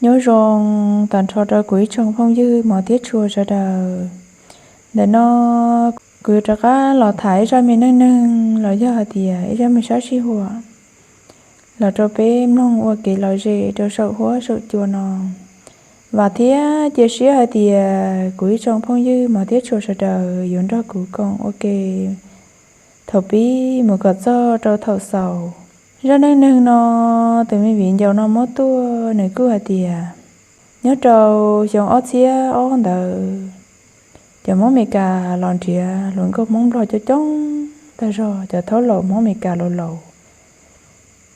Nyob zoo tag nrho rau kuv ib tsoom phooj ywg mos thiab tshua sawv daws. Ntawm no kuv yuav rov qab los tham ib zaj me neej neeg los yog hais tias ib zaj me sab sij huam los rau peb mloog ua kev lom zem rau saum huab saum cua no. Vam thiab cia siab hais tias kuv ib tsoom phooj ywg mos thiab tshua sawv daws yuav nrog kuv koom ua ke thaum pib mus kom txog rau thaum xaus. Zaj neej neeg no, tus me viv ncaus no muab tuaj nws kuj hais tias nyob rau xyoo ob txhiab ob ntawd, cov Hmoob Meskas los nrhiav hluas nkauj Hmoob Nplog coob coob tag zog, cov thaub laus Hmoob Meskas laus laus.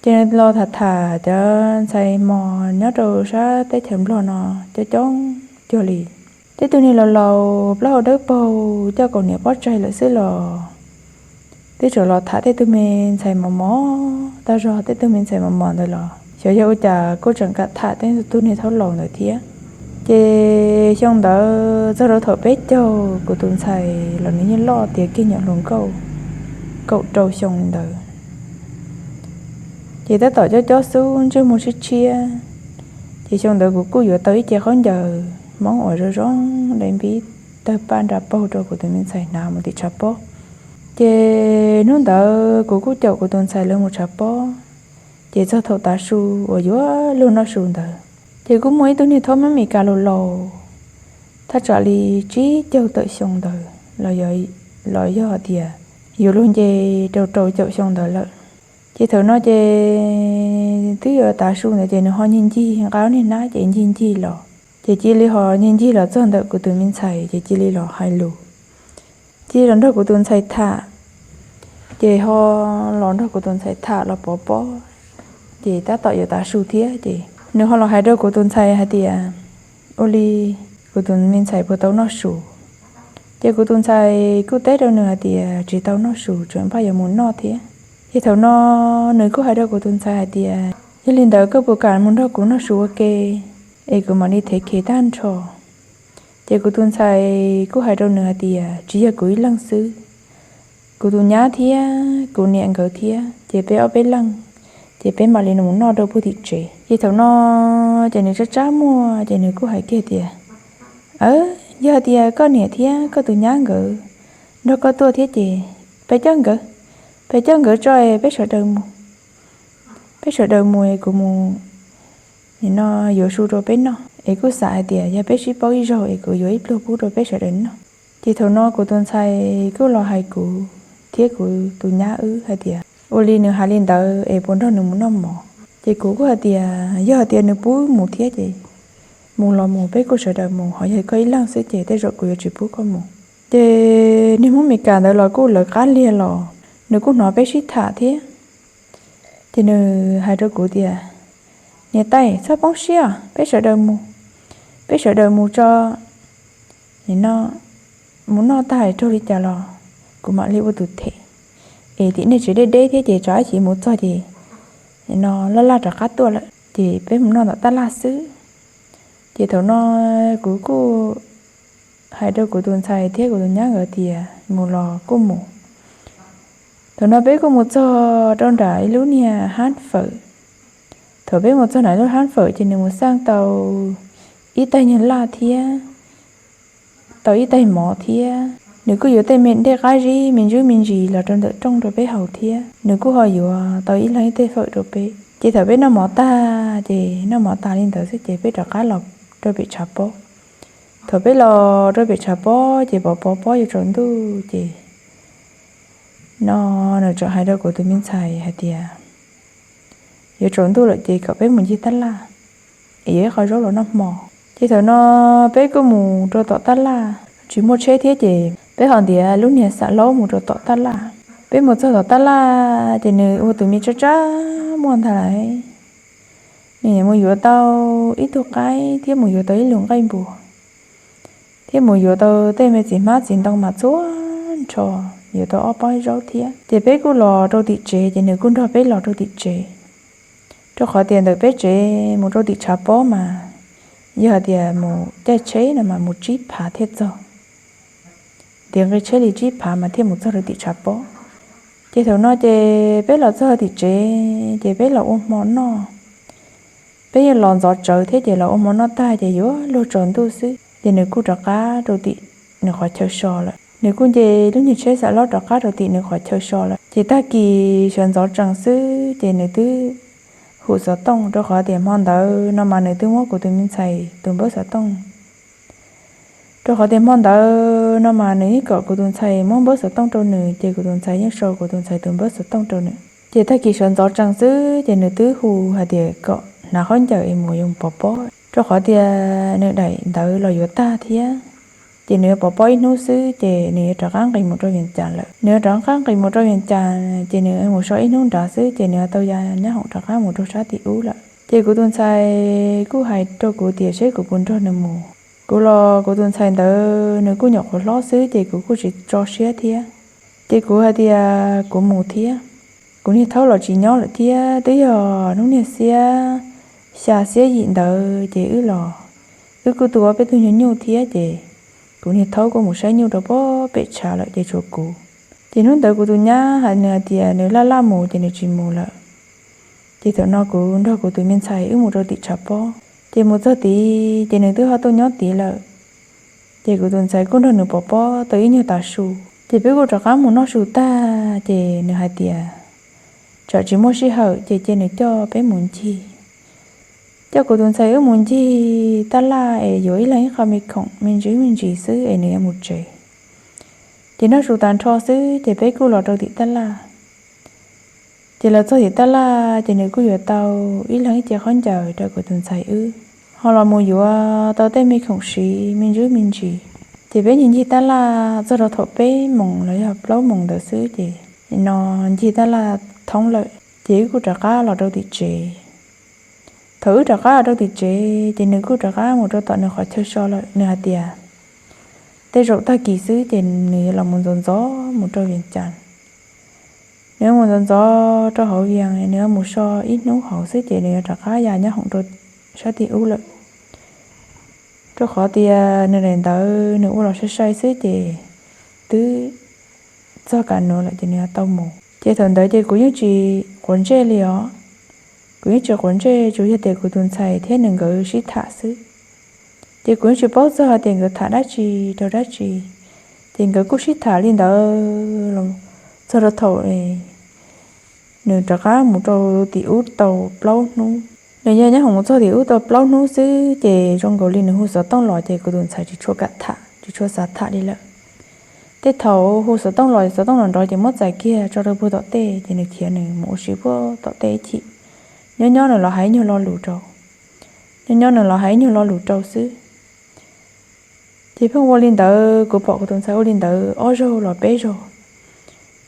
Ces nws los tham tham cov ntxhais mos nyob rau sab teb chaws Nplog no coob coob cuag li. Tej tug niag laus laus plaub hau dawb paug coj kaus hniav pob tsaig lawm xwb los twb tseem los tham tej tug me ntxhais mos mos tag zog. Tej tug me ntxhais mos mos ntawd los xyov yog ua cas kuj tseem kam tham tej tug niag thaub laus ntawd thiab. Ces xyoo ntawd txog rau thaum peb caug, kuv tus ntxhais los nws yeej loj tiav kiag nyuam hluas nkauj kaum rau xyoo li ntawd. Ces tab tom cob cob xub ntsej muag tshiab tshiab. Ces xyoo ntawd kuv kuj yuav tau ib ce khaub ncaws Hmoob uas zoo zoo, dai npib tawg paj nra paug rau kuv tus me ntxhais hnav mus tim tshav pob. Ces hnub ntawd kuv kuj caum kuv tus ntxhais lawv mus tshav pob. Ces txog thaum tav su uas yuav luag noj su ntawd, ces kuj muaj ib tug niag thaub Hmoob Meskas laus laus, thaj tsam li tsib caug tawm xyoo ntawd los yog tias yuav luag nce rau rau caum xyoo ntawd lawm. Ces thaum no ces twb yuav tav su ntawd ces nws ho ncig ncig nqa niag hnab ces ncig ncig los, ces cia li ho ncig ncig los txog ntawm kuv tus me ntxhais ces cia li los hais lus. Cia li los nrog kuv tus ntxhais tham. Ces ho los nrog kuv tus ntxhais tham los pov pob, ces tab tom yuav tav su thiab ces nws ho los hais rau kuv tus ntxhais hais tias, ua li kuv tus me ntxhais puas tau noj su? Ces kuv tus ntxhais kuj teb rau nws hais tias tsis tau noj su, tseem npaj yuav mus noj thiab. Ces thaum no nws kuj hais rau kuv tus ntxhais hais tias, yog li ntawd koj puas kam mus nrog kuv noj su ua ke, es kuv mam li thev khev tag nrho. Ces kuv tus ntxhais kuj hais rau nws hais tias tsis yog kuv ib leeg xwb, kuv tus nyab thiab kuv niam nkawd thiab, ces peb ob peb leeg, ces peb mam li mus noj rau puag tim tsev. Ces thaum no ces nws tsab tsab muag ces nws kuj hais kiag tias, aw, yog hais tias koj niam thiab koj tus nyab nkawd nrog koj tuaj thiab ces peb coj nkawd, peb coj nkawd tso es peb sawv daws mus, peb sawv daws mus es kuv mus no yuav su rau peb noj. Es kuj xav hais tias yog peb sib paub ib zaug es kuv yuav ib pluag pub rau peb sawv daws noj. Ces thaum no kuv tus ntxhais kuj los hais kuv thiab kuv tus nyab wb hais tias ua li nws hais li ntawd es puas nrog nws mus noj mov. Ces kuv kuj hais tias yog hais tias nws pub mus thiab ces mus los mus, peb kuj sawv daws mus, ho yog koj ib leeg xwb ces tej zaum kuv yuav tsis pub koj mus. Ces niag Hmoob Meskas ntawd los kuj lawv qab liag los nws kuj hnov peb sib tham thiab. Ces nws hais rau kuv tias, niam tais, txhob poob siab, peb sawv daws mus, peb sawv daws mus tso, no mus noj tag raug li cas los kuv mam li ua tus them. Es tim nej tsev deb deb thiab ces tsam ib chim mus txog ces no laj laj rov qab tuaj lawm ces peb mus noj tom tab laj xwb. Ces thaum no kuv kuj hais rau kuv tus ntxhais thiab kuv tus nyab nkawd tias mus los kuj mus. Thaum no peb kuj mus txog rau nram ib lub niag hab fawm. Thaum peb mus txog nram ib lub hab fawm ces nws mus xaj tau ib taig nyuag laj thiab tau ib taig mov thiab. Nws kuj yuav tej me dej qab zib me ntsuj me ntsis los rau ntawm rooj rau peb haus thiab. Nws kuj ho yuav tau ib leeg ib taig fawm rau peb. Ces thaum peb noj mov tag ces noj mov tas li ntawd xwb ces peb rov qab los rau pem tshav pob. Thaum peb los rau pem tshav pob ces pov pov pob yuav tsaus ntuj ces no nws tseem hais rau kuv tus me ntxhais hais tias yuav tsaus ntuj lawm ces kom peb mus ncig tab laj es yuav ib qho zaub los noj hmo. Ces thaum no peb kuj mus rau tom tab laj, tsis muaj tsheb thiab ces peb ho ntiav lub niag xam laub mus rau tom tab laj. Peb mus txog tom tab laj ces nws ua tus me tsab tsab muaj ntag lauj. Nws mus yuav tau ib tug qaib thiab mus yuav tau ib lub nqaij npua thiab mus yuav tau tej me txiv hmab txiv ntoo mas txhua nrho, yuav tau ob pob zaub thiab. Ces peb kuj los rau tim tsev ces nws kuj nrog peb los rau tim tsev. Rau qhov tias ntawm peb tsev mus rau tim tshav pob mas yog hais tias mus caij tsheb no mas mus tsib phav thiaj txog. Ntiav nqi tsheb li tsib phav mas thiaj mus txog rau tim tshav pob. Ces thaum no ces peb los txog tim tsev ces peb los ua hmo noj. peb yeej los ntxov tsawv thiab ces los ua hmo noj tag ces yuav luag tsaus ntuj xwb ces nws kuj rov qab rau tim nws qhov chaw so lawm. Nws kuj nce lub niag tsheb xam lob rov qab rau tim nws qhov chaw so lawm. Ces tag kis sawv ntxov tsees xwb ces nws twb hu xov tooj, rau qhov tias hmo ntawd no mas nws twb muab kuv tus me ntxhais tus npawb xov tooj. Rau qhov tias hmo ntawd no mas nws yeej kom kuv tus ntxhais muab npawb xov tooj rau nws, ces kuv tus ntxhais yeej sau kuv tus ntxhais tus npawb xov tooj rau nws. Ces tag kis sawv ntxov tsees xwb ces nws twb hu hais tias kom hnav khaub ncaws es mus yuav pov pob, rau qhov tias nws daim ntawv los yuav tag thiab. Ces nws yuav pov pob ib hnub xwb ces nws yuav rov qab nqis mus rau Vias Cas lawm. Nws yuav rov qab nqis mus rau Vias Cas ces nws mus so ib hnub nrad xwb ces nws yuav tau ya nyab hoom rov qab mus rau sab tim ub lawm. Ces kuv tus ntxhais kuj hais rau kuv tias seb kuv puas nrog nws mus. Kuv los kuv tus ntxhais ntawd nws kuj nyuam qhuav hlob xwb ces kuv kuj tsis tso siab thiab. Ces kuv hais tias kuv mus thiab. Kuv niag thaub los tsis nyob lawm thiab, twb yog hnub niag xiab xya xiab yim ntawd ces wb los, wb kuj tuaj peb tug nyuag nyuj thiab ces kuv niag thaub kuj mus saib nyuj rau pem tshav lawm ces tshuav kuv. Ces hnub ntawd kuv tus nyab hais nws hais tias nws laj laj mus ces nws tsis mus lawm. Ces thaum no kuv nrog kuv tus me ntxhais wb mus rau tim tshav pob, ces mus txog tid ces nws twb ho tuaj nyob tid lawm. Ces kuv tus ntxhais kuj nrog nws pov pob tau ib nyuag tav su, ces peb kuj rov qab mus noj su tag ces nws hais tias tsam tsis muaj sij hawm ces cia nws coj peb mus ncig, coj kuv tus ntxhais wb mus ncig tab laj es yuav ib leeg ib qho me khoom me ntsis me ntsis xwb es nws yuav mus tsev. Ces noj su tas nrho xwb ces peb kuj los rau tim tab laj. Ces los txog tim tab laj ces nws kuj yuav tau ib leeg ib ce khaub ncaws rau kuv tus ntxhais wb, ho los mus yuav tau tej me khoom siv me ntsis me ntsis. Ces peb ncig ncig tab laj txog rau thaum peb moos los yog plaub moos ntawd xwb ces no ncig tab laj thoob lawm ces wb kuj rov qab los rau tim tsev. Thaum wb rov qab los rau tim tsev ces nws kuj rov qab mus rau tom nws qhov chaw so lawm. Nws hais tias tej zaum tag kis xwb ces nws yuav los mus ntxov ntxov mus rau Vias Cas. Nws yuav mus ntxov ntxov rau hauv Vias, nws yuav mus so ib hnub hauv xwb ces nws yuav rov qab ya nyob hoom rau sab tim ub lawm. Rau qhov tias nws daim ntawv nws ua los sai sai xwb ces twb txog kav nuav lawm ces nws yuav tau mus. Ces thaum ntawd ces kuv yeej tsis quav ntsej li os. Kuv yeej tsis quav ntsej, tsuas yog tias kuv tus ntxhais thiab nws nkawd sib tham xwb. Ces kuv yeej tsis paub txog hais tias nkawd tham dab tsi rau dab tsi. Ces nkawd kuj sib tham li ntawd los txog rau thaum nws rov qab mus rau tim ub tau plaub hnub. Nws yog nyob hoom mus txog tim ub tau plaub hnub xwb ces zoo nkaus li nws hu xov tooj los ces kuv tus ntxhais tsis tshua kam tham, tsis tshua xav tham li lawm. Tej thaum hu xov tooj los, xov tooj los nrov ces muab txais kiag tso rau puag tom tej ces nws khiav nws mus ua si puag tom tej ib chim. Nyob nyob nws los hais ib nyuag lo lus rau, nyob nyob nws los hais ib nyuag lo lus rau xwb. Ces pheej ua li ntawd, kuv pom kuv tus ntxhais ua li ntawd ob zaug los peb zaug.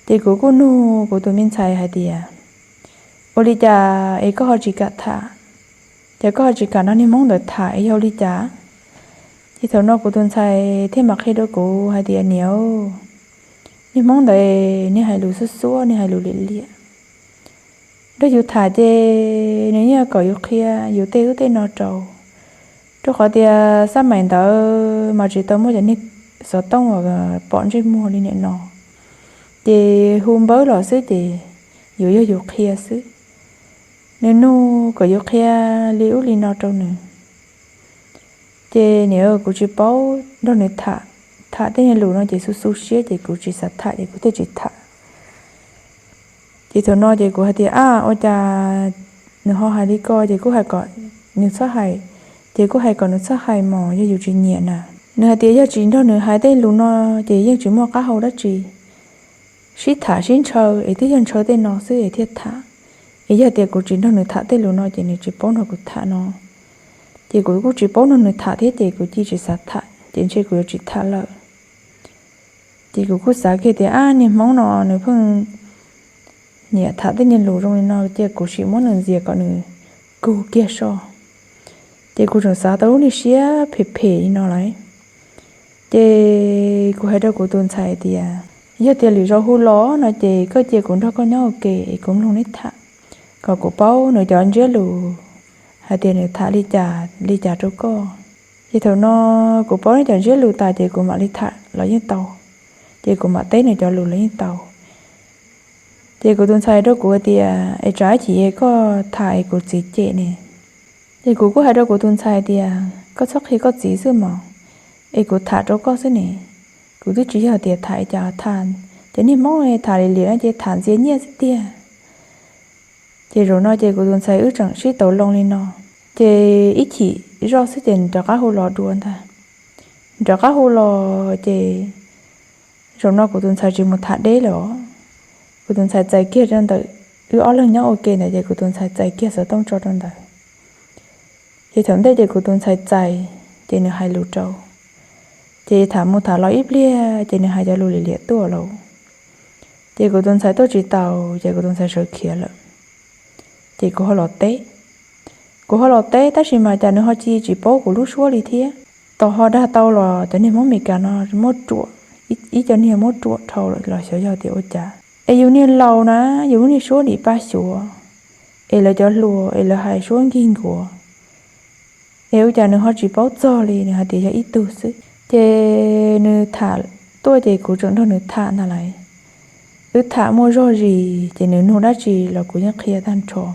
Ces kuv kuj nug kuv tus me ntxhais hais tias, ua li cas es koj ho tsis kam tham? Ces koj ho tsis kam nrog niag hmoob ntawd tham es yog ua li cas? Ces thaum no kuv tus ntxhais thiaj mam qhia rau kuv hais tias, niam, niag hmoob ntawd niag hais lus xuab xuab, niag hais lus liam liam. Nrog yus tham ces nws yeej kom yus qhia yus tej ub tej no rau. Rau qhov tias xab maim ntawd mas tsis tau muaj cov niag xov tooj uas pom ntsej muag li nim no, ces hu npawb los xwb ces yuav yog yus qhia xwb. Nws nug kom yus qhia li ub li no rau nws. Ces niam, kuv tsis paub nrog nws tham, tham tej niag lus no ces xu xu siab ces kuv tsis xav tham ces kuv thiaj tsis tham. Ces thaum no ces kuv hais tias, ab, ua cas nws ho hais li ko? Ces kuj hais kom nws txhob hais, ces kuj hais kom nws txhob hais mas yog yus tsis nyiam na. Nws hais tias yog tsis nrog nws hais tej lus no ces yeej tsis muaj qab hau dab tsi. Sib tham sib ntshaw es twb yog ntshaw tej no xwb es thiaj tham. Es yog tias kuv tsis nrog nws tham tej lus no ces nws tsis paub nrog kuv tham no. Ces kuv kuj tsis paub nrog nws tham thiab ces kuv cia tsis xav tham ces ntshe kuv yuav tsis tham lawm. Ces kuv kuj xav kiag tias, ab, niag hmoob no nws pheej nyiam tham tej niag lus zoo li no, cia kuv sim muab nws ntxias kom nws kug kiag so. Ces kuv tseem xav tau lub niag siab phem phem li no lawm. Ces kuv hais rau kuv tus ntxhais tias, yog tias lwm zaus hu los no ces koj cia kuv nrog koj nyob ua ke es kuv mloog neb tham, kom kuv paub nws cov ntsiab lus hais tias nws tham li cas li cas rau koj. Ces thaum no kuv paub neb cov ntsiab lus tas ces kuv mam li tham los yeej tau, ces kuv mam teb nws cov lus los yeej tau. Ces kuv tus ntxhais rau kuv hais tias, es tsam ib chim koj tham es kuv txiv cem ne, Ces kuv kuj hais rau kuv tus ntxhais tias, koj txhob qhia koj txiv xwb mog, es kuv tham rau koj xwb ne. Kuv twb tsis yog tias tham cas tham, cov niag Hmoob tham li liam no ces tham ntxias nyiaj xwb tiag. Ces zaum no ces kuv tus ntxhais wb tseem sib tau loo li no, ces ib chim zoj xwb ces nws rov qab hu los dua ntag. Nws rov qab hu los ces zaum no kuv tus ntxhais tsis mus tham deb lawm os. Kuv tus ntxhais txais kiag rau ntawm, wb ob leeg nyob ua ke ntawd ces kuv tus ntxhais txais kiag xov tooj tso rau ntawd. Ces thaum ntej ces kuv tus ntxhais txais, ces nws hais lus rau. Ces tham mus tham los ib pliag ces nws hais cov lus liam liam tuaj lauj. Ces kuv tus ntxhais tuaj tsis taus ces kuv tus ntxhais sawv khiav lawm. Ces kuv ho los teb, kuv ho los teb tab sis mas cas nws ho cia tsis paub kuv lub suab li thiab. Tos ho dag tau los cov niag Hmoob Meskas no muab ruam, ib cov niag muab ruam dhau los xyov yog tias ua cas. Es yus niag laus na, yus lub niag suab dim paj xyuav, es lawv cov hluas es lawv hais suab nkig nkuav, es ua cas nws ho tsis paub txog li, nws hais tias yog ib tug xwb. Ces nws tham tuaj ces kuv tseem nrog nws tham ntag lauj. Wb tham muaj zog zis ces nws nug dab tsi los kuv yeej qhia tag nrho,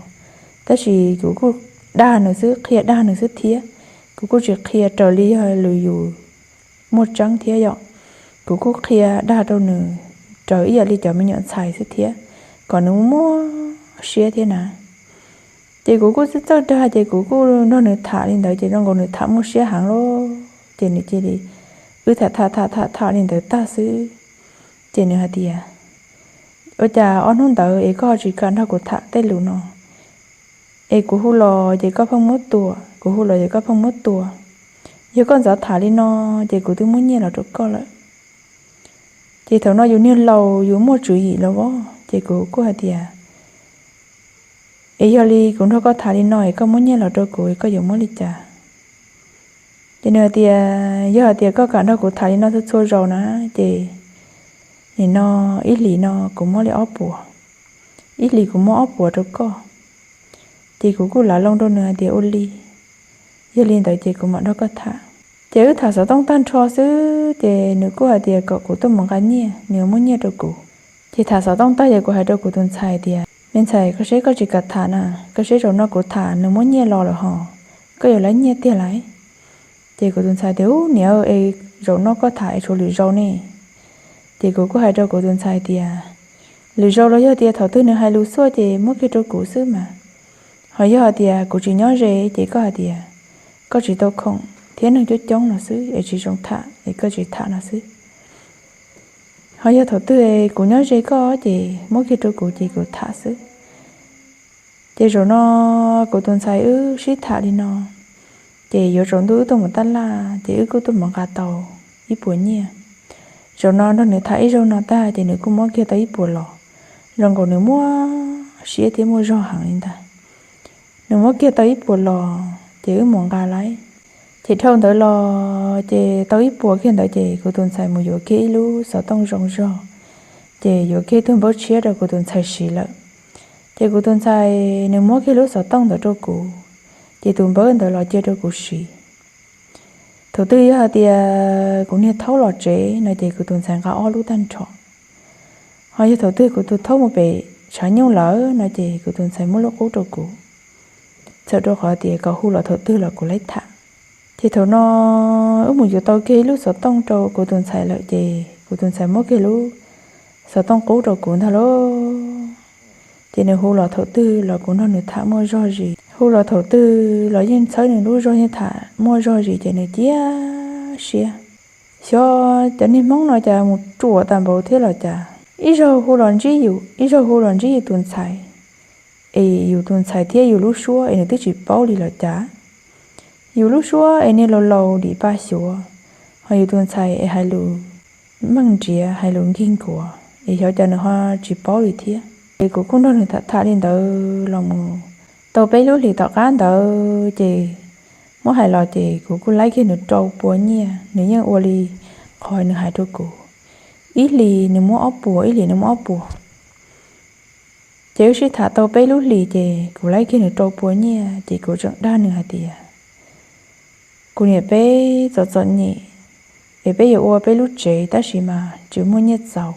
tab sis kuv kuj dag nws xwb, qhia dag nws xwb thiab. Kuv kuj tsis qhia raws li yog lus yus muaj tseeb thiab yom. Kuv kuj qhia dag rau nws raws ib yam li cov me nyuam ntxhais xwb thiab, kom nws muaj siab thiab na. Ces kuv kuj txawj txawj dag ces kuv kuj nrog nws tham li ntawd ces zoo nkaus nws tham muaj siab heev lauj. Ces nws cia li, wb tham tham tham tham tham li ntawd tag xwb, ces nws hais tias, ua cas ob hnub ntawd es koj tsis kam nrog kuv tham tej lus no, es kuv hu los ces koj pheej muab tua, kuv hu los ces koj pheej muab tua. Yog koj ntxov tham li no ces kuv twb muab nyiaj los rau koj lawm. Ces thaum no yus niag laus yus muaj tswv yim los as, ces kuv kuj hais tias, es yog li kuv nrog koj tham li no es koj muab nyiaj los rau kuv es koj yuav muab li cas? Ces nws hais tias, yog hais tias koj kam nrog kuv tham li no txhua txhua zaus na, ces nim no ib hlis no kuv muab li ob puas, ib hlis kuv muab ob puas rau koj. Ces kuv kuj lav loo rau nws hais tias ua li, yog li ntawd ces kuv mam nrog koj tham. Ces wb tham xov tooj tag nrho xwb ces nws kuj hais tias kom kuv tuaj mus nqa nyiaj, nws muab nyiaj rau kuv. Ces tham xov tooj tag ces kuv hais rau kuv tus ntxhais tias, me ntxhais, koj seb koj tsis kam tham na, koj seb zaum no kuv tham nws muab nyiaj los lawm hos, koj yuav laib nyiaj tiag lauj. Ces kuv tus ntxhais tias, ub niam, es zaum no koj tham es tshuav lwm zaus ne? Ces kuv kuj hais rau kuv tus ntxhais tias, lwm zaus los yog tias thaum twg nws hais lus xuaj ces muab kiag rau kuv xwb mas. Ho yog hais tias kuv tsis nyob ze ces koj hais tias koj tsis tau khoom thiab neeg coob coob no xwb es tsis zoo tham es koj tsis tham no xwb. Ho yog thaum twg kuv nyob ze koj ces muab kiag rau kuv ces kuv tham xwb. Ces zaum no kuv tus ntxhais wb sib tham li no, ces yuav tsaus ntuj wb tuaj mus tab laj ces wb kuj tuaj mus nqa tau ib puas nyiaj. Zaum no nrog nws tham ib zaug no tag ces nws kuj muab kiag tau ib puas los, zoo nkaus nws muaj siab thiab muaj zog heev li ntag. Nws muab kiag tau ib puas los ces wb mus nqa lauj. Ces dhau ntawd los ces tau ib puas kiag ntawd ces kuv tus ntxhais mus yuav kiag ib lub xov tooj zoo zog, ces yuav kiag tug npawb tshiab rau kuv tus ntxhais siv lawm. Ces kuv tus ntxhais nws muab kiag lub xov tooj ntawd rau kuv, ces tus npawb ntawd los cia rau kuv siv. Thaum twg yog hais tias kuv niag thaub los tsev no ces kuv tus ntxhais nqa ob lub tag nrho. Ho yog thaum twg kuv tus thaub mus pem tshav nyuj lawm no ces kuv tus ntxhais muab lub qub rau kuv, txhawm rau qhov tias kom hu los thaum twg los kuv laib tham. Ces thaum no wb mus yuav tau kiag ib lub xov tooj rau kuv tus ntxhais lawm ces kuv tus ntxhais muab kiag lub xov tooj qub rau kuv ntag lauj. Ces nws hu los thaum twg los kuv nrog nws tham muaj zog zis, hu los thaum twg los yeej txhawb nws lub zog yeej tham muaj zog zis ces nws cia siab. Xyov cov niag Hmoob no cas mus ruam tas npaum thiab los cas, ib zaug hu los ntsib yus, ib zaug hu los ntsib yus tus ntxhais, es yus tus ntxhais thiab yus lub suab es nws twb tsis paub li los cas. Yus lub suab es niag laus laus dim pa xyuav, ho yus tus ntxhais es hais lus meej nriav hais lus nkig nkuav es xyov cas nws ho tsis paub li thiab. Es kuv kuj nrog nws tham tham li ntawd los mus tau peb lub hlis tom qab ntawd ces muab hais los ces kuv kuj laib kiag nws rau puas nyiaj, nws yeej ua li qhov nws hais rau kuv, ib hlis nws muab ob puas, ib hlis nws muab ob puas. Ces wb sib tham tau peb lub hlis ces kuv laib kiag nws rau puas nyiaj ces kuv tseem dag nws hais tias, kuv niam peb txom txom nyem es peb yuav ua peb lub tsev tab sis mas tsis muaj nyiaj txaus.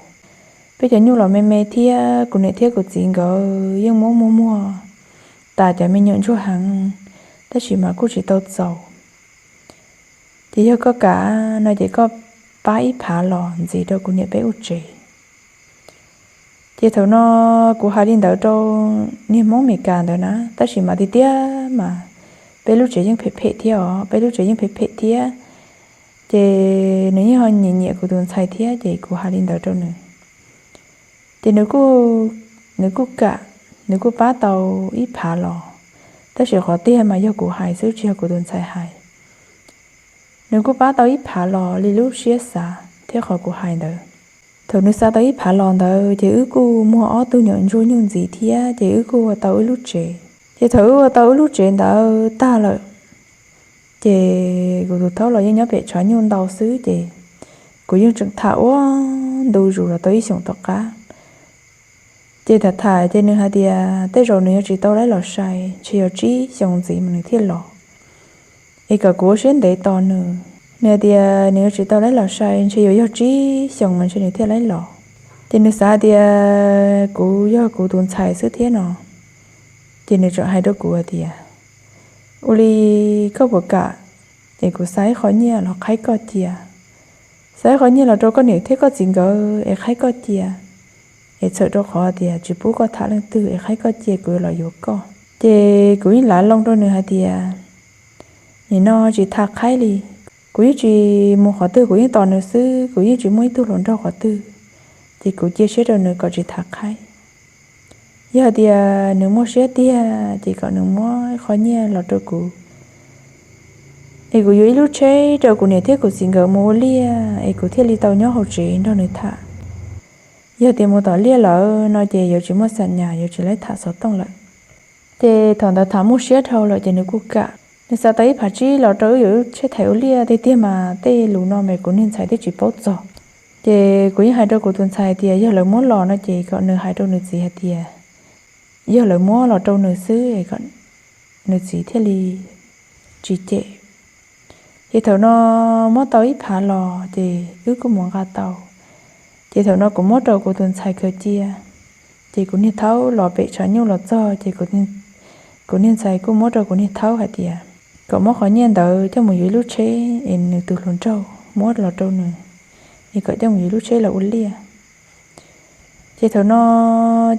Peb cov nyuj los me me thiab kuv niam thiab kuv txiv nkawd yeej muab muag muag tas cov me nyuam ntsuag heev. tab sis mas kuj tsis tau txaus. Ces yog koj kam no ces koj pab ib phav los ntxiv rau kuv niam peb ua tsev. Ces thaum no kuv hais li ntawd rau niag Hmoob Amelikas ntawd na, tab sis mas tiag tiag mas peb lub tsev yeej phem phem thiab os, peb lub tsev yeej phem phem thiab. Ces nws yeej ho nyiam nyiam kuv tus ntxhais thiab, ces kuv hais li ntawd rau nws. Ces nws kuj kam, nws kuj pab tau ib phav los, tab sis qhov tiag mas yog kuv hais xwb, tsis yog kuv tus ntxhais hais. Nws kuj pab tau ib phav los li lub siab xav thiab qhov kuv hais ntawd. Thaum nws xa tau ib phav los ntawd ces wb kuj muag ob tug nyuam ntsuag nyuj ntxiv thiab, ces wb kuj ua tau wb lub tsev. Ces thaum wb ua tau wb lub tsev ntawd tag lawm, ces kuv tus thaub los yeej nyob pem tshav nyuj ntau xwb, ces kuv yeej tseem tham ua ntu zus los tau ib xyoos tom qab. Ces tham tham ces nws hais tias tej zaum nws yuav tsis tau laib los sai, ntshe yuav tsib xyoo ntxiv mas nws thiaj los, es kom kuv ua siab ntev tos nws. Nws hais tias nws yuav tsis tau laib los sai, ntshe yuav yog tsib xyoo mas ntshe nws thiaj laib los. Ces nws xav hais tias kuv yog kuv tus ntxhais xwb thiab no, ces nws tseem hais rau kuv hais tias, ua li koj puas kam es kuv xa ib qho nyiaj los qhaib koj cia, xa ib qho nyiaj los rau koj niam thiab koj txiv nkawd es qhaib koj cia, es txhawm rau qhov tias tsis pub koj tham leej twg es qhaib koj cia, kuv yuav los yuav koj. Ces kuv yeej lav loo rau nws hais tias, nim no tsis tham qhaib li, kuv yeej tsis mus qhov twg, kuv yeej tos nws xwb, kuv yeej tsis muaj ib tug hluas nraug qhov twg, ces kuv cia siab rau nws kom tsis tham qhaib. Yog hais tias nws muaj siab tiag ces kom nws muab qhov nyiaj los rau kuv, es kuv yuav ib lub tsheb rau kuv niam thiab kuv txiv nkawd mus ua liaj, es kuv thiaj li tau nyob hauv tsev nrog nws tham. Yog tias mus tom liaj lawm no ces yuav tsis muaj xa nyas, yuav tsis laib tham xov tooj lawm. Ces thaum ntawd tham muaj siab dhau lawm ces nws kuj kam. Nws xa tau ib phav tsib los rau wb yuav lub tsheb thaiv ua liaj tiag tiag mas tej lus no mas kuv niag ntxhais thiaj tsis paub txog. Ces kuv yeej hais rau kuv tus ntxhais tias yog lawv muab los no ces kom nws hais rau nws txiv hais tias yog lawv muab los rau nws xwb, nws txiv thiaj li tsis cem. Ces thaum no muab tau ib phav los ces wb kuj mus nqa tau. Ces thaum no kuv muab rau kuv tus ntxhais khaws cia, ces kuv niag thaub los pem tshav nyuj los txog ces kuv niag ntxhais kuj muab rau kuv niag thaub hais tias kom muab qhov nyiaj ntawd coj mus yuav ib lub tsheb es nws tus hluas nraug muab los rau nws, es kom coj mus yuav ib lub tsheb los ua liaj. Ces thaum no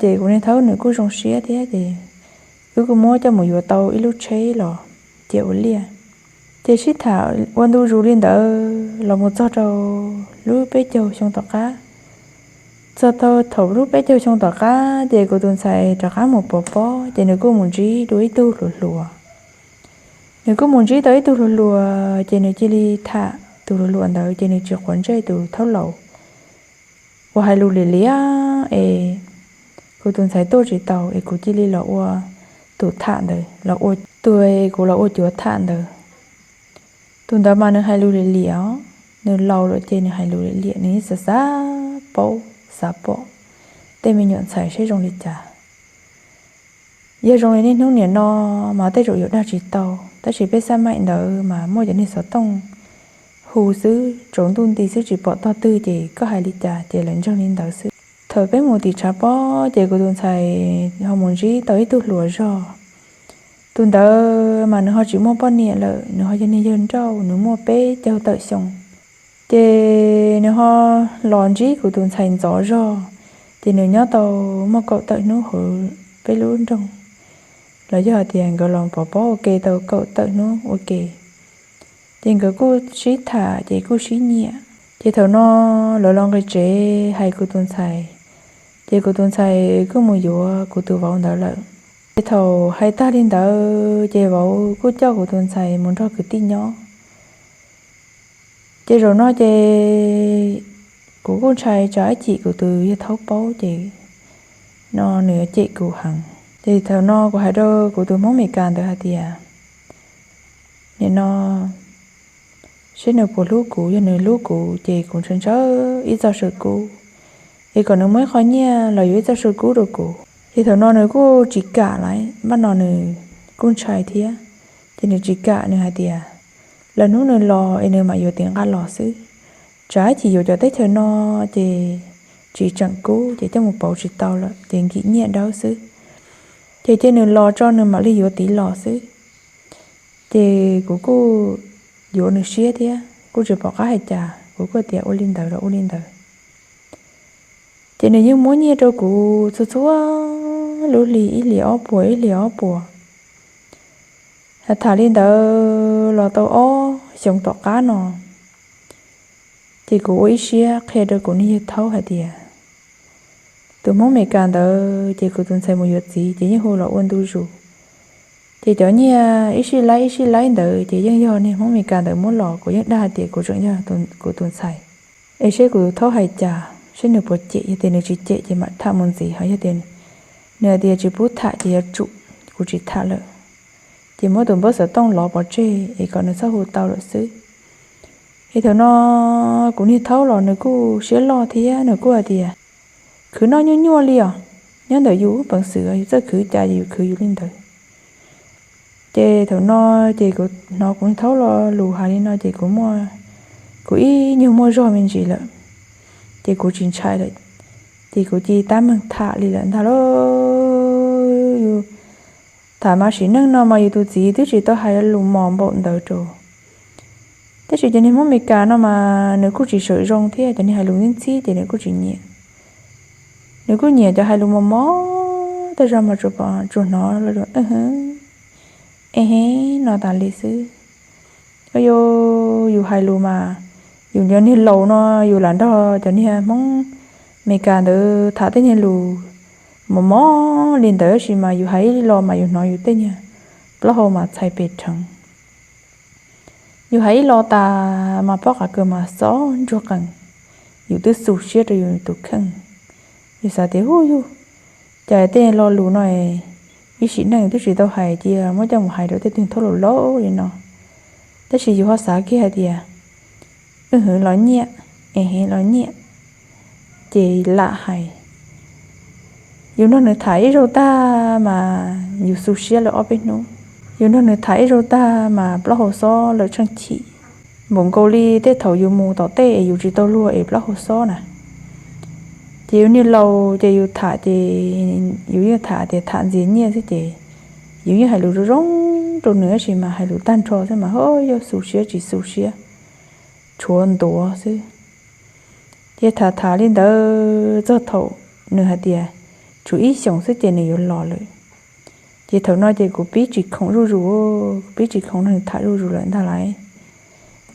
ces kuv niag thaub nws kuj zoo siab thiab ces wb kuj muab coj mus yuav tau ib lub tsheb los cia ua liaj. Ces sib tham ua ntu zus li ntawd los mus txog rau lub peb caug xyoo tom qab. Txog tau thaum lub peb caug xyoo tom qab ces kuv tus ntxhais rov qab mus pov pob ces nws kuj mus ntsib dua ib tug hluas hluas. Nws kuj mus ntsib tau ib tug hluas hluas ces nws cia li tham tus hluas hluas ntawd ces nws tsis quav ntsej tus thaub laus uas hais lus liam liam es kuv tus ntxhais tuaj tsis tau es kuv cia li los ua tus tham ntawd, los ua tus, kuv los ua cuav tham ntawd. Tus ntawd mas nws hais lus liam liam os, nws laus lawm ces nws hais lus liam liam, nws yeej xav xav paub xav pom tej me nyuam ntxhais seb zoo li cas. Yog zoo li niaj hnub nim no mas tej zaum yuav dag tsis tau, tab sis peb xab maim ntawd mas muaj cov niag xov tooj hu xwb, tsaus ntuj nti xwb tsis pom tog twg ces koj hais li cas ces lawv ntseeg li ntawd xwb. Thaum peb mus tim tshav pob ces kuv tus ntxhais ho mus ntsib tau ib tug hluas zog. Tus ntawd mas nws ho tsis muaj poj niam lawm, nws ho yog niag yawg nrauj, nws muaj peb caug tawm xyoo. Ces nws ho los ntsib kuv tus ntxhais ntxov zog, ces nws nyob tau muaj kaum tawm hnub hauv peb lub nroog, los yog hais tias nkawd los pov pob ua ke tau kaum tawm hnub ua ke. Ces nkawd kuj sib tham ces kuj sib nyiam. Ces thaum no lawv los nqis tsev hais kuv tus ntxhais, ces kuv tus ntxhais kuj mus yuav kuv tus vauv ntawd lawm. Ces thaum hais tag li ntawd ces vauv kuj coj kuv tus ntxhais mus nrog kwv tij nyob. Ces zaum no ces kuv kuj ntshai tsam ib chim kuv tus yawg thaub paub ces no nws yuav cem kuv heev. Ces thaum no kuv hais rau kuv tus Hmoob Amelikas ntawd hais tias, nim no seb nws puas hlub kuv, yog nws hlub kuv ces kuv ntshaw ntshaw ib txoj saw kub, es kom nws muab ib qho nyiaj los yuav ib txoj saw kub rau kuv. Ces thaum no nws kuj tsis kam lawm, npaj no nws kuj ntshai thiab, ces nws tsis kam, nws hais tias lwm hnub nws los es nws mam yuav tiv nqa los xwb. Tsam ib chim yuav cov teb chaws no ces tsis tseem kub ces coj mus pauv tsis tau lawm ces nkim nyiaj dawb xwb. Ces cia nws los tso nws mam li yuav tiv los xwb. Ces kuv kuj yuav nws siab thiab kuj tsis pom qab hais cas, kuv kuj tias ua li ntawd los ua li ntawd. Ces nws yeej muab nyiaj rau kuv txhua txhua lub hlis, ib hlis ob puas ib hlis ob puas. Tham li ntawd los tau ob xyoos tom qab no, ces kuv ua ib siab qhia rau kuv niag yawg thaub hais tias tus Hmoob Meskas ntawd ces kuv tus ntxhais mus yuav txiv ces yeej hu los ua ntu zus. Ces cov nyiaj ib sij laib ib sij laib ntawd ces yeej yog niag Hmoob Meskas ntawd muab los, kuv yeej dag hais tias kuv tseem yog kuv tus ntxhais, es seb kuv tus thaub hais cas, seb nws puas cem. Yog tias nws tsis cem ces mam tham mus ntxiv, ho yog tias nws hais tias tsis pub tham ces yuav tsum kuv tsis tham lawm, ces muab tus npawb xov tooj lov pov tseg es kom nws txhob hu tau lawm xwb. Es thaum no kuv niag thaub los nws kuj siab loj thiab nws kuj hais tias khwv noj nyuaj nyuaj li os, nyob ntawm yus peev xwm yus txawj khwv cas yus khwv yus li ntawd. Ces thaum no ces kuv hnov kuv niag thaub lo lus hais li no ces kuv muaj, kuv ib nyuag muaj zog me ntsis lawm, ces kuv tsis ntshai lawm, ces kuv cia li tab meeg tham li lawm ntag lauj. Yus tham mas sim neej no mas yus tus txiv twb tsis tau hais lus mos npaum ntawd rau. Tab sis cov niag Hmoob Meskas no mas nws kuj tsis sawm zoo thiab, cov niag hais lus ntxhib ntxhib ces nws kuj tsis nyiam. Nws kuj nyiam cov hais lus mos mos tag zog mas tsuas hnov, e he, no tas li xwb. Yus hais lus mas, yus cov niag laus no yus lam nrog cov niag Hmoob Meskas ntawd tham tej niag lus mos mos li ntawd tab sis mas yus hais ib lo mas yus hnov yus tej niag plaub hau mas txhais pes rheev. Yus hais ib lo tas mas pob qa kaws mas xob ntsuag qees, yus twb xu siab rau yus tus kheej. Yus xav tias hu yus, cas tej lo lus no ib sim neej twb tsis tau hais cia muab coj mus hais rau tej tug thaub laus laus li no. Tab sis yus ho xav kiag hais tias, wb hwv los nyiaj, e hev los nyiaj, ces lam hais. Yus nrog nws tham ib zaug tag mas yus xu siab lawm ob peb hnub. Yus nrog nws tham ib zaug tag mas plaub hau xob lawm tsheej chim, npaum nkaus li tej thaum yus mus tom tej es yus tsis tau luag es plaub hau xob na. Ces yus niag laus ces yus tham ces yus yeej tham tias tham ntxias nyiaj xwb ces yus yeej hais lus zoo zoo rau nws tab sis mas hais lus tag nrho xwb mas ho yog xu siab tsis xu siab, tshuav ntuav xwb. Ces tham tham li ntawd txog thaum nws hais tias tshuav ib xyoos xwb ces nws yuav los lawm. Ces thaum no ces kuv pib tsis khoom zuj zus, kuv pib tsis khoom nrog nws tham zuj zus lawm ntag lauj.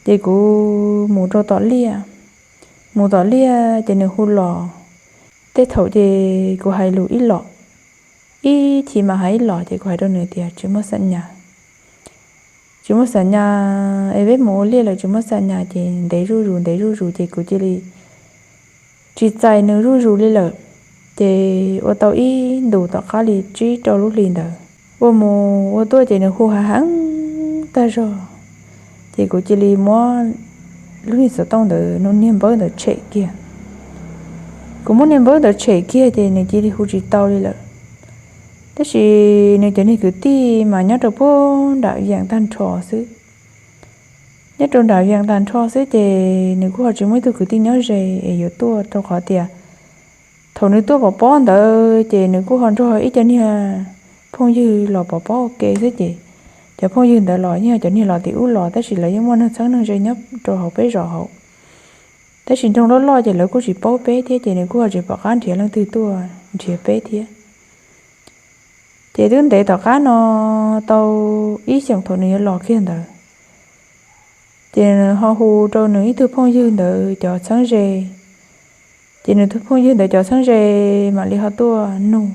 Ces kuv mus rau tom liaj, mus tom liaj ces nws hu los. Tej thaum ces kuv hais lus ib los, ib chim mas hais ib los ces kuv hais rau nws tias tsis muaj xam nyas, tsis muaj xam nyas es peb mus ua liaj lawm tsis muaj xam nyas ces ntev zuj zus ntev zuj zus ces kuv cia li tsis txais nws zuj zus li lawm. Ces ua tau ib ntus tom qab li tsib rau lub hlis ntawd, ua mus ua tuaj ces nws hu heev heev tag zog. Ces kuv cia li muab lub niag xov tooj ntawd, lub niag npawb ntawd tshem kiag. Kuv muab niag npawb ntawd tshem kiag ces nws cia li hu tsis tau li lawm. Tab sis nws cov niag kwv tij mas nyob rau puag nram yeem tag nrho xwb. Nyob rau nram yeem tag nrho xwb ces nws kuj ho tsis muaj ib tug kwv tij nyob ze es yuav tuaj rau qhov tias thaum nws tuaj pov pob ntawd ces nws kuj ho nrog ib co niag phooj ywg los pov pob ua ke xwb ces cov phooj ywg ntawd los yeej yog cov niag los tim ub los tab sis lawv yeej muaj neeg txheeb neeg ze nyob rau hauv peb zos hauv. Tab sis nroog loj loj ces lawv kuj tsis paub peb thiab ces nws kuj ho tsis pom qab nrhiav leej twg tuaj nrhiav peb thiab. Ces twb ntev tom qab no tau ib xyoos thaum nws yuav los kiag ntawd, ces nws ho hu rau nws ib tug phooj ywg ntawd cov txheeb ze. Ces nws tus phooj ywg ntawd cov txheeb ze mam li ho tuaj nug,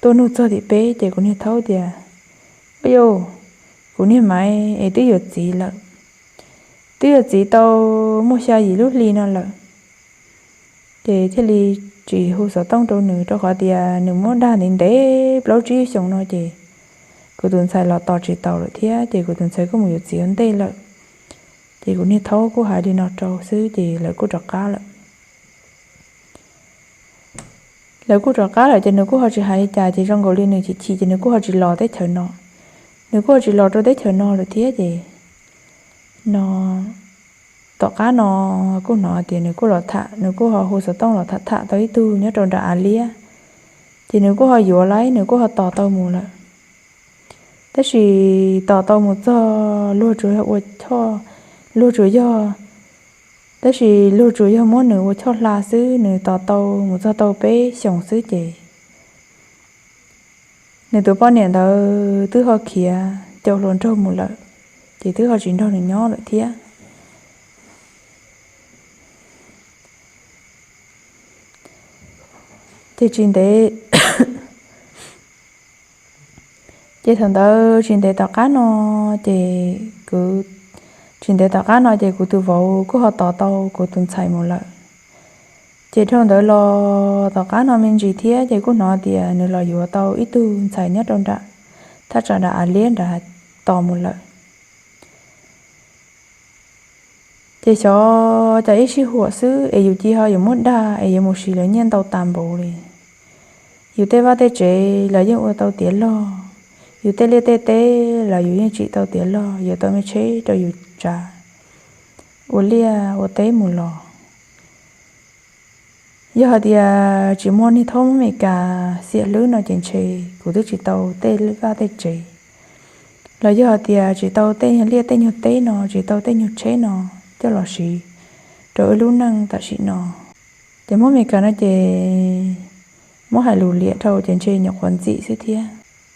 tuaj nug txog tim peb ces kuv niag thaub tias, ua yau, kuv niag Maiv es twb yuav txiv lawm, twb yuav txiv tau muaj xya yim lub hli no lawm. Ces thiaj li tsis hu xov tooj rau nws rau qhov tias nws muab dag ntev ntev plaub tsib xyoos no ces kuv tus ntxhais los tos tsis taus lawm thiab ces kuv tus ntxhais kuj mus yuav txiv ua ntej lawm. Ces kuv niag thaub kuj hais li no rau xwb ces lawv kuj rov qab lawm. Lawv kuj rov qab lawm ces nws kuj ho tsis hais li cas ces zoo nkaus li nws chim chim ces nws kuj ho tsis los teb chaws no. Nws kuj ho tsis los rau teb chaws no lawm thiab ces no tom qab no kuj hnov tias nws kuj los tham, nws kuj ho hu xov tooj los tham tham tau ib tug nyob rau nram av liab. Ces nws kuj ho yuav lawm, nws kuj ho tos tau mus lawm. Tab sis tos tau mus txog luag tsuas yog ua choj, luag tsuas yog, tab sis luag tsuas yog muab nws ua choj hla xwb, nws tos tau mus txog tau peb xyoos xwb ces nws tus poj niam ntawd twb ho khiav caum hluas nraug mus lawm, ces twb ho tsis nrog nws nyob lawm thiab. Ces tsis ntev, ces thaum ntawd tsis ntev tom qab no, ces kuv, tsis ntev tom qab no ces kuv tus vauv kuj ho tos tau kuv tus ntxhais mus lawm. Ces dhau ntawd los tom qab no me ntsis thiab ces kuj hnov tias nws los yuav tau ib tug ntxhais nyob rau nram thaj tsam nram av liab nrad tos mus lawm. Ces xyov cas ib sij huam xwb es yus cia ho yuav muab dag es yuav mus siv lawv nyiaj ntau tas npaum li. Yus tej vaj tej tsev los yeej ua tau tiav log, yus tej liaj tej teb los yus yeej tsim tau tiav log, yuav tau me tsheb rau yus tsav ua liaj ua teb mus los. Yog hais tias tsis muaj niag thaub Hmoob Amelikas xiam hlwb no ces ntshe kuv twb tsis tau tej vaj tej tsev, los yog hais tias tsis tau tej nyuag liaj tej nyuag teb no, tsis tau tej nyuag tsheb no coj los siv rau wb lub neej tam sim no. Ces Hmoob Amelikas no ces muab hais lus liam dhau ces ntshe nyuam qhuav ntxim xwb thiab.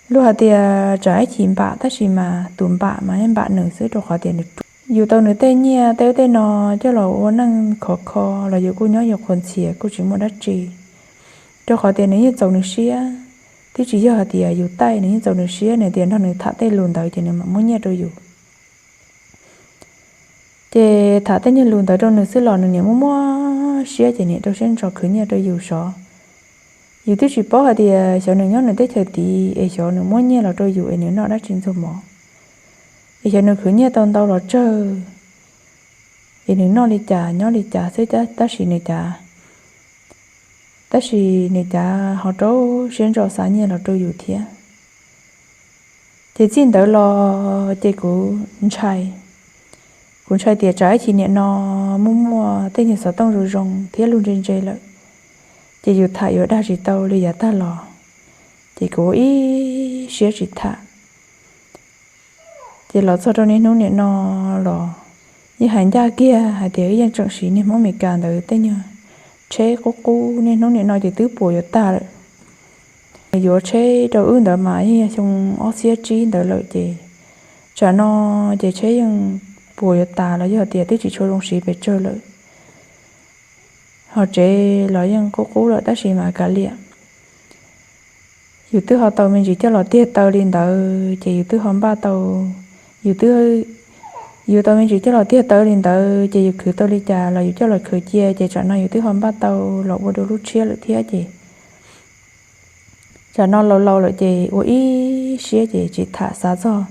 Luag hais tias tsam ib chim npam tab sis mas tus npam mas yeej npam nws xwb rau qhov tias nws, yus tau nws tej nyiaj tej ub tej no coj los ua neej khov kho los yus kuj nyob yus qhuas ntxhias kuj tsis muaj dab tsi. Rau qhov tias nws yeej txaus nws siab, twb tsis yog hais tias yus taij nws yeej txaus nws siab, nws tias nrog nws tham tej lus ntawd ces nws mam muab nyiaj rau yus. Ces tham tej nyuag lus ntawd rau nws xwb los nws niam muaj muaj siab ces niam rau siab ntso khwv nyiaj rau yus sov. Yus twb tsis paub hais tias xyov nws nyob nws teb chaws tid es xyov nws muab nyiaj los rau yus es nws noj dab tsi ntxuag mov, es xyov nws khwv nyiaj tau ntau los tsawg, es nws noj li cas nyob li cas xwb tab sis nws cav, tab sis nws cav ho rau siab ntso xa nyiaj los rau yus thiab. Ces txij ntawd los ces kuv ntshai, kuv ntshai tias tsam ib chim niam no muaj muaj tej nyuag xov tooj zoo zoo thiab lus ntse ntse lawm, ces yus tham yuav dag tsis tau li yav tag los, ces kuv ua ib siab tsis tham. Ces los txog rau niaj hnub niam no los yeej hais ncaj kiag hais tias wb yeej tseem siv niag Hmoob Amelikas ntawd tej nyuag tsheb qub qub, niaj hnub niam no ces twb puas yuav tag lawm. Yuav tsheb rau wb ntawd mas yeej yog xyoo ob txhiab tsib ntawd lawm ces tsam no ces tsheb yeej puas yuav tas los yog tias twb tsis tshua zoo siv pes tsawg lawm. Ho tsev los yeej qub qub lawm tab sis mas kav liam, yus twb ho tau me ntsis coj los tiag taw li ntawd ces yus twb ho npaj tau, yus twb, yus tau me ntsis coj los tiag taw li ntawd ces yus khwv tau li cas los yus coj los khwv cia ces tsam no yus twb ho npaj tau los ua dua lub tshiab lawm thiab ces tsam no laus laus lawm ces ua ib siab ces tsis tham, xav txog,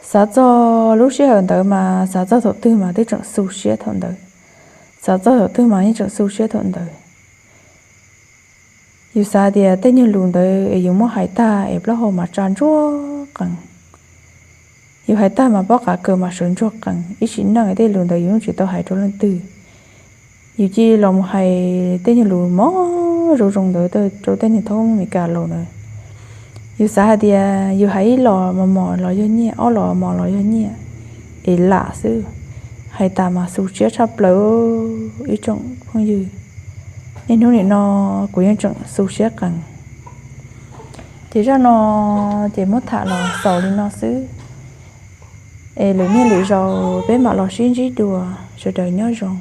xav txog lub sij hawm ntawd mas xav txog thaum twg mas twb tseem xu siab thaum ntawd, xav txog thaum twg mas yeej tseem xu siab thaum ntawd. Yus xav tias tej nyuag lus ntawd es yus muab hais tag es plaub hau mas tsa ntsuag qees, yus hais tag mas pob qav kaws mas sawv ntsuag qees, ib sim neej tej lus ntawd yus yeej tsis tau hais rau leej twg. Yus cia li los mus hais tej nyuag lus mos zoo zoo ntawd rau tej niag thaub Amelikas laus ntawd. Yus xav hais tias yus hais ib los mos mos los yog nyiaj, ob los mos los yog nyiaj, es lam xwb, hais tas mas xu siab tshaj plaws. Ib tsoom phooj ywg, niaj hnub nim no kuv yeej tseem xu siab qees. Ces zaj no ces muab tham los xaus li no xwb, es lwm niaj lwm zaus peb mam los sib ntsib dua, sawv daws nyob zoo.